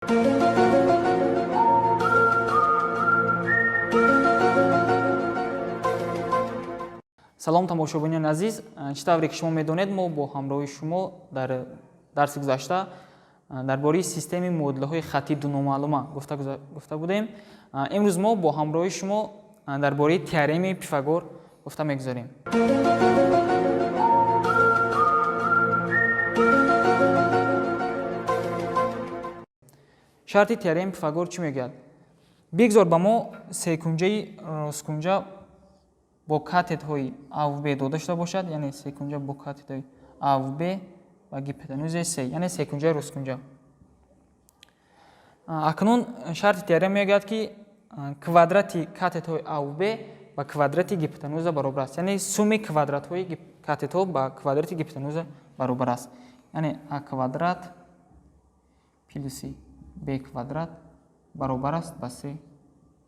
Салом, тамошобинони азиз. Чӣ тавре ки шумо медонед, мо бо ҳамроҳи шумо дар дарси гузашта дар бораи системаи муодилаҳои хаттии дуномаълума гуфта будем. Имрӯз мо бо ҳамроҳи шумо дар бораи теоремаи Пифагор гуфта мегузорем. Шарти теоремаи Пифагор чӣ мегӯяд? Бигзор ба мо секунҷаи росткунҷа бо катетҳои А ва Б дода шуда бошад, яъне секунҷа бо катетҳои А ва Б ва гипотенузаи С, яъне секунҷаи росткунҷа. Акнун шарти теорема мегӯяд, ки квадрати катетҳои А ва Б ба квадрати гипотенуза баробар аст, яъне сумми квадратҳои катетҳо ба квадрати гипотенуза баробар аст, яъне А квадрат плюси Б квадрат баробар аст ба С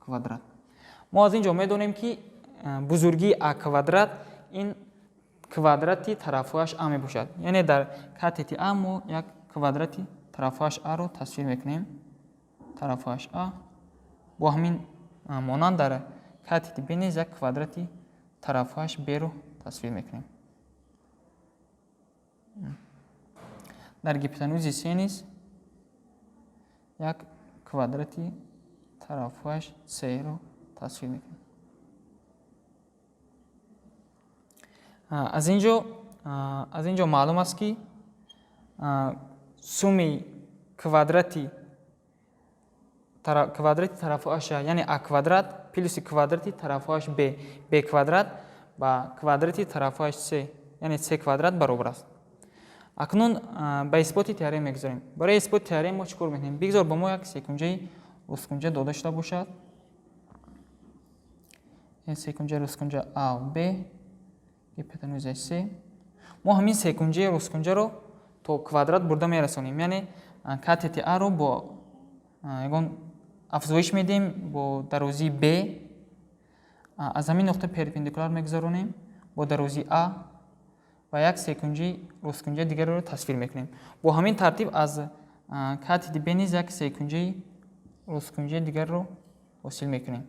квадрат. Мо аз ин ҷо медонем, ки бузургии А квадрат ин квадрати тарафҳояш А мебошад, яъне дар катети А мо як квадрати тарафҳояш А-ро тасвир мекунем, тарафҳояш А. Бо ҳамин монанд дар катети Б низ як квадрати тарафҳояш Б-ро тасвир мекунем. Дар гипотенузи С низ як квадрати тарафҳояш С-ро тасвир мекунем. Аз ин ҷо маълум аст, ки сумми квадрати тарафҳояш, яъне А квадрат плюси квадрати тарафҳояш Б, Б квадрат ба квадрати тарафҳояш С, яъне С квадрат баробар аст. Акнун ба исботи теорема мегузорем. Барои исботи теорема мо чӣ кор мекунем? Бигзор ба мо як секунҷаи росткунҷа дода шуда бошад, секунҷаи росткунҷа А Б, гипотенузаи С. Мо ҳамин секунҷаи росткунҷаро то квадрат бурда мерасонем, яъне катети А-ро бо ягон афзоиш медиҳем бо дарозии Б, аз ҳамин нуқта перпендикуляр мегузаронем бо дарозии А ва як секунҷаи росткунҷаи дигареро тасвир мекунем. Бо ҳамин тартиб аз катети Б низ як секунҷаи росткунҷаи дигарро ҳосил мекунем,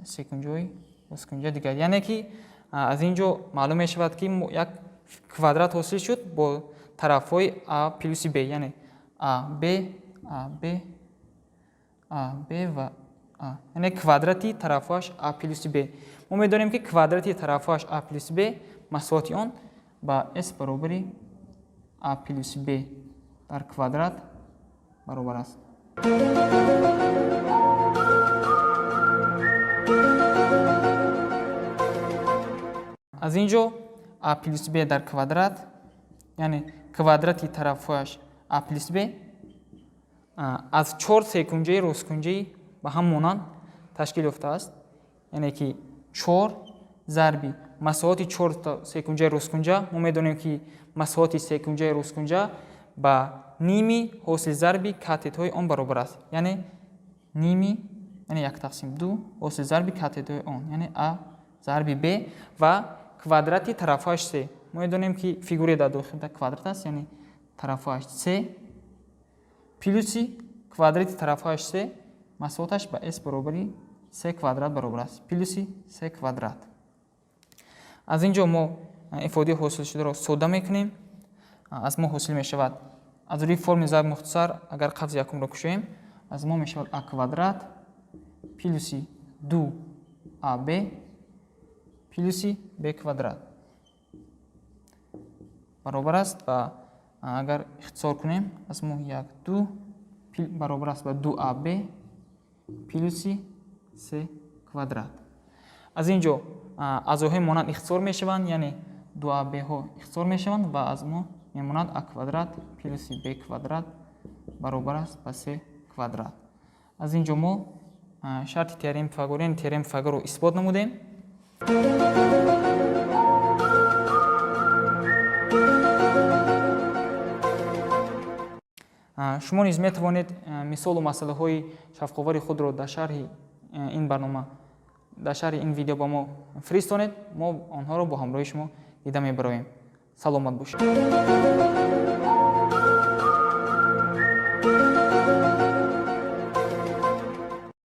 секунҷаи росткунҷаи дигар. Яъне ки аз ин ҷо маълум мешавад, ки як квадрат ҳосил шуд бо тарафҳои А плюси Б, яъне А Б, А Б, А Б ва А, яъне квадрати тарафҳояш А плюси Б. Мо медонем, ки квадрати тарафҳояш А плюси Б масоҳати он ба С баробари А плюси Б дар квадрат баробар аст. Аз ин ҷо А плюс Б дар квадрат, яъне квадрати тарафҳояш А плюс Б, аз чор секунҷаи росткунҷаи ба ҳам монанд ташкил ёфтааст, яъне ки чор зарби масоҳати чор секунҷаи росткунҷа. Мо медонем, ки масоҳати секунҷаи росткунҷа ба ними ҳосили зарби катетҳои он баробар аст, яъне ними, яъне як тақсим ду ҳосили зарби катетҳои он, яъне А зарби Б ва квадрати тарафҳояш С. Мо медонем, ки фигураи дар дохил квадрат аст, яъне тарафҳояш С плюси квадрати тарафҳояш С масоҳаташ ба С баробари С квадрат баробар аст, плюси С квадрат. Аз ин ҷо мо ифодаи ҳосилшударо сода мекунем. Аз мо ҳосил мешавад аз рӯи формули зарби мухтасар, агар қавси якумро кушоем, аз мо мешавад А квадрат плюси ду АБ плюси Б квадрат баробар аст ба, агар ихтисор кунем, аз мо як ду баробар аст ба ду АБ плюси С квадрат. Аз ин ҷо аъзоҳои монанд ихтисор мешаванд, яъне ду АБҳо ихтисор мешаванд ва аз мо мемонад А квадрат плюси Б квадрат баробар аст ба С квадрат. Аз ин ҷо мо шарти теоремаи Пифагор, яъне теоремаи Пифагорро исбот намудем. Шумо низ метавонед мисолу масъалаҳои шавқовари худро дар шарҳи ин барнома, дар шарҳи ин видео ба мо фиристонед. Мо онҳоро бо ҳамроҳи шумо дида мебароем. Саломат бошед.